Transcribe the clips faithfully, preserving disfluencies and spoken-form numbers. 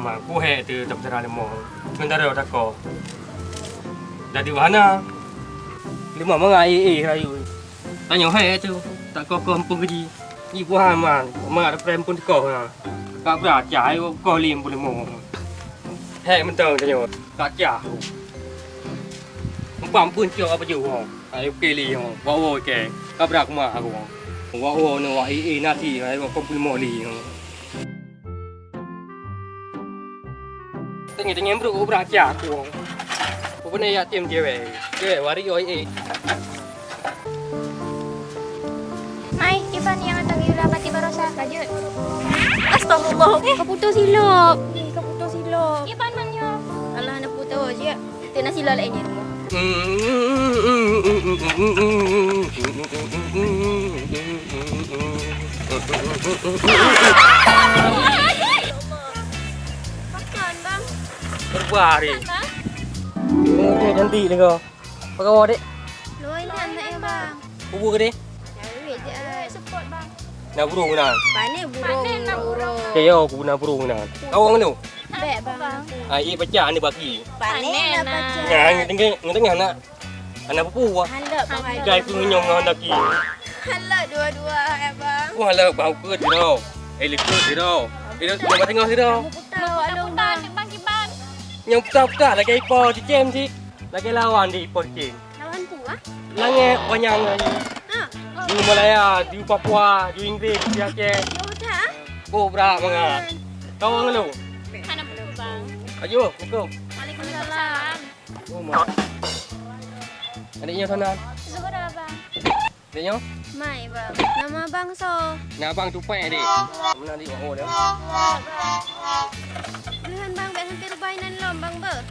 Mak, ku hék teuh tapeusarah leumo. Sementara takok. Jadi bahana. Leumo mangat éh-éh rayeuk. Tanyoe hék teuh, takoh-koh peue jih. Ibu Haman, mangat prem pun koh na. Ka bra cah, ayo koh lé peuleumô. Hék mantong tanyoe, ka cah. Umpam pun cok apa jeuh ho. Ayo ke lé ho, wak woe ke. Ka bra kuma aku. Wak woe ni wak éh-éh nasi, ayo koh peuleumô lé ho. Tengah-tengah brok ubra cia aku. Ubena yatim cewek. Cewek wari oi eh. Mai, kiban nyang atang yula pati barosa, lanjut. Astagfirullah. Eh, kaputus silop. Eh, kaputus silop. Kiban man nyoe. Alah, na putus je. Tena sila lain ni rumah. Makan, Bang. Berubah hari. Makan, Bang. Ini dia cantik ni kau. Apa kau, Dek? Luar ni anak ya, Bang. Kubur ke, Dek? Cari duit je, ai. Support, Bang. Nak burung nan. Panen burung, Panen nak burung. Burung. Okey, yo, aku nak burung nan. Kau orang tu? Bek, Bang. Ah, iya pecah ni baki. Panen lah pecah. Nah, tengah, tengah nak. Anak pupu ah. Halak, Bang. Jai ku ngenyong ngon daki. Halak dua-dua, ya, Bang. Wah, halak bau ke sira. Eh, likot sira. Eh, dah tengah sira. Putar, Bang, kiban. Nyang putar-putar lagi ipo cicem si. Lagi lawan di ipo cicem. Lawan pu ah? Langit panjang lagi. Ha. Di Malaya, di Papua, di Inggris, di Aceh. Yo dah. Kau berat mangat. Kau orang lu. Hana pupu, Bang. Ayo, assalamualaikum. Waalaikumsalam. Oh, mak. Adiknya sana. Zuhra, Bang. Adiknya? Mai, Bang. Nama Bang so? Nama Bang Tupai, Adik. Mana adik? Oh, dia. Tuhan, Bang, bek sampai rubah inan lom, Bang, beuh.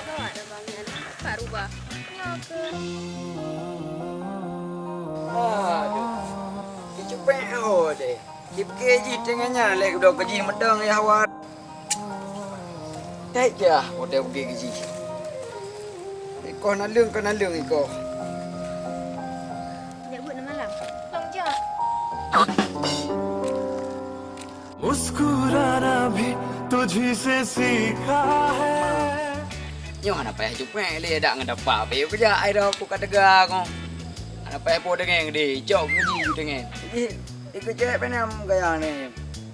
Bawa dah, Bang, inan. Pak rubah. Aduh. Kicupek, oh, deh. Dipike jih teungoh nyan lé keudroe keujih meudong yah wat. Tét jah watèe bugét keujih. Ikoh naleueng ka naleueng ikoh. Jak buet neumalam. Long jak. मुस्कुराना भी तुझी से सीखा है. Nyoe hana payah jupek lé dak ngon dapa pih peujak ai dah aku ka teuga kong. Hana payah po deungon deh, cok keujih deungon. Ikeu cewek pih nam gaya ni.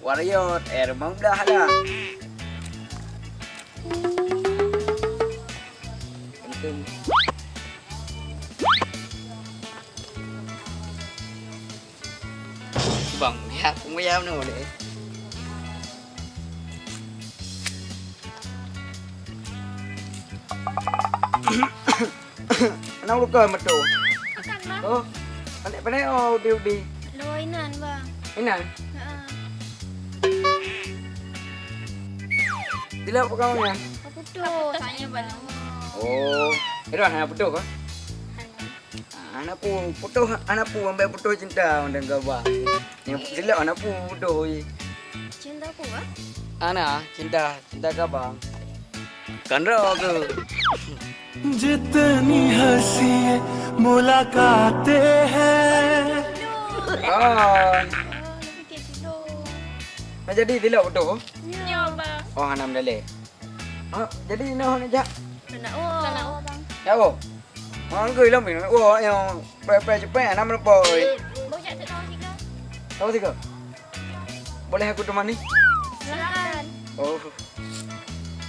Warrior, eh, limong belas lah. Kentut. Bang, ya, aku meriam ni boleh. Anak ulukon metu. Akan, Bang. Oh, anak pané oh udi-udi. Lo inan, Bang. Inan? Heeh. Dilak peugah nyan. Putus, tanya Bang. Oh, ira hana putus kah? Hana. Hana pu-, putus, hana pu, ambek putus cinta dengan gabah. Yang silap hana pu-, putus. Cinta ku, ah? Ana, cinta, cinta gabah. Kan roh tu. जितनी हंसी मुलाकातें हैं. Ah. Nak jadi silap putus? Ya, Bang. Oh, hana mendalek. Ha, jadi inoe hana jak? Hana oh. Hana oh, Bang. Ya oh. Ha, geulom ni. Oh, yang pai-pai cepat, nama lepas. Bang, jak tahu tiga. Tahu tiga? Boleh aku temani? Silakan. Oh.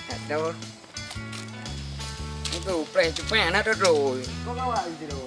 Tak tahu. Itu, preh cepat, nak duduk. Kau kawan je tu.